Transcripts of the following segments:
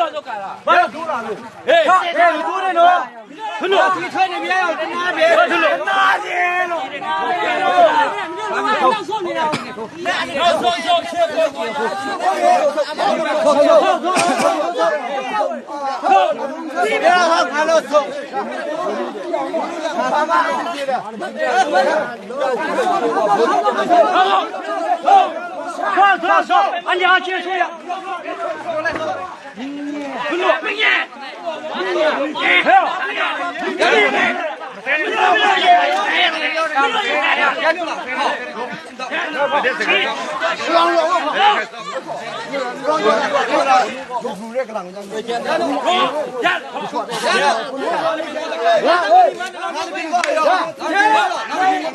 ဘာလို့ဒူးလာလို့ဟေးဟေးဒူးနေနော်ဘလို့ဒီထွက်နေမြရအောင်တနာပဲတနာတယ်လို့ နောက်ဆုံးနေတာ နောက်ဆုံးဆုံးချက်ကို ဒီပြဟာခါလို့ဆုံး 快快说，俺家结束呀。ဘလို့မင်းဟဲ့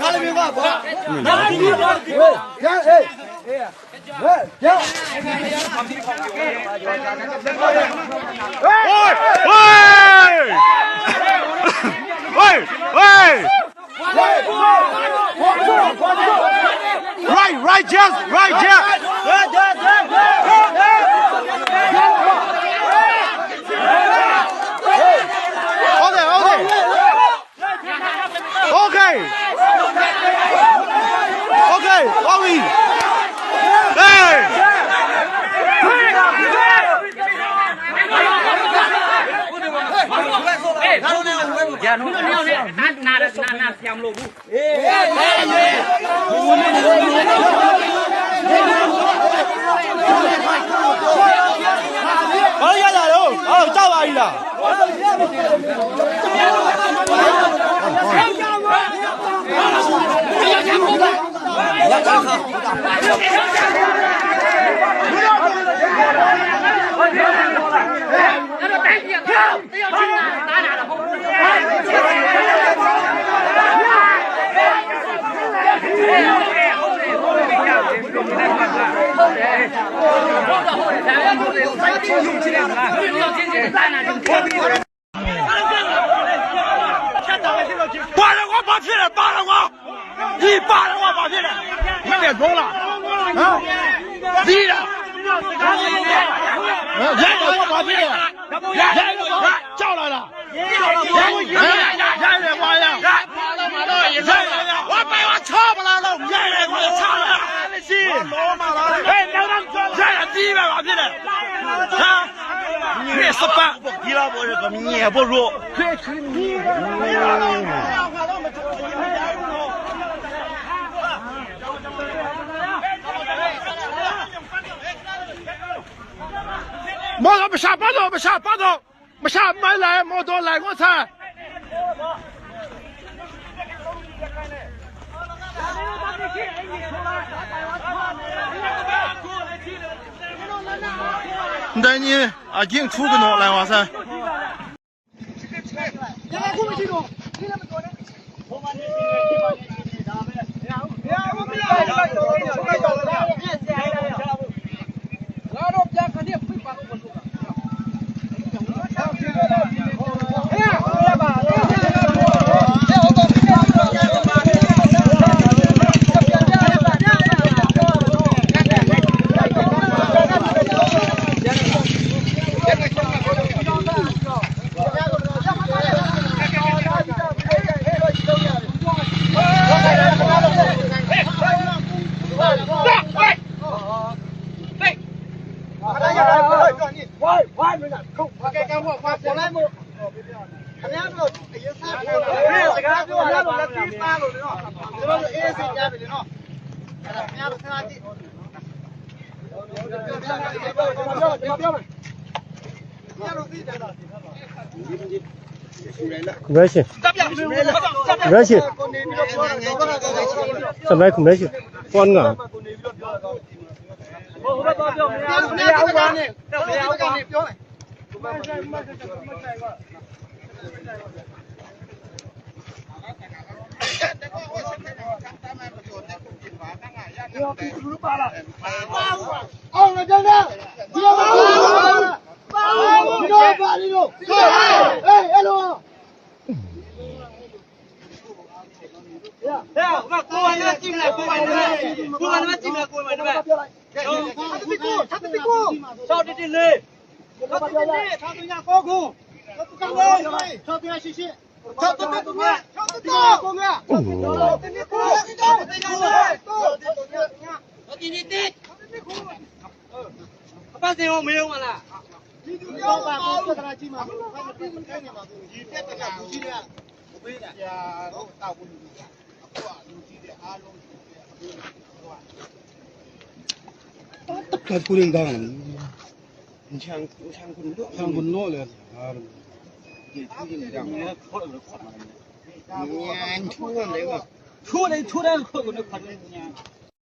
နားလည်းပြပါဘော ရဟေးဟေးရ 喂喂喂！Right, right, just right, just. Okay, okay. Okay. Okay, Ollie. Hey. နာနာနာနာဆရာမလို့ဘူး ဘာလို့ရတာတော့ဟာကြောက်ပါ E လား 那就单起跳，这要去哪哪哪了？扒了我扒皮了，扒了我，你扒了我扒皮了，你别走了，啊，你了，来了我扒皮了，来了叫来了，来来来我呀，来我把我操不了了，来来我操了，哎，来了你来扒皮了，啊，你十八，你老婆是个你也不如。莫说不下，巴头不下，巴头不下，没来，莫多来我才。带你啊，进出个喏，来哇噻。 ဝိုင်းဝိုင်းမလားခုတ်ကဲကဲဝါပေါ်လိုက်မို့ခင်ဗျားတို့အရင်စားပြောတယ်စကားပြောရတော့လက်ပြီးပါလို့နော်ကျွန်တော်တို့အေးစိကြားပြီလေနော်အဲ့ဒါခင်ဗျားတို့ခဏကြည့်ပြောပြောမယ်ခင်ဗျားတို့သိတယ်လား Congratulations. Congratulations. ကိုနေပြီးတော့ပြောတာ စမိုက် congratulations. ကွန်ငါ ဟိုဘက်တော့ပြောမရဘူးမရဘူးကနေမရဘူးကနေပြောလိုက် အောင်了，真的，你要ပါ你要ပါ你လို့哎哎လို့ ဟဲ့ဟိုကကိုဝန်နဲ့ကြည့်မလားကိုဝန်နဲ့ကိုဝန်နဲ့ကြည့်မလားကိုဝန်နဲ့ ပြောလိုက်သတိကိုသတိကို 6တိတိလေး 6 6 3 9ခု6 3 6 3 8 8 6 3 3 6 3 9 6 3 9 6 3 9 ဒီနေ့တက်အပတ်စင်ရောမင်းမလား ဒီသူပြောပါဘူးပြဿနာကြီးမှာဘာမှမထိုင်နေမှာသူဒီပြဿနာလူကြီးတွေကမပေးတာ ရာတော့တောက်ဘူးလူကြီးအခုကလူကြီးတွေအားလုံး ကကူရင်ကောင်းချန်ချန်คุณချန်คุณလို့လေဟာ 年初的那个出来出来扣个那块钱。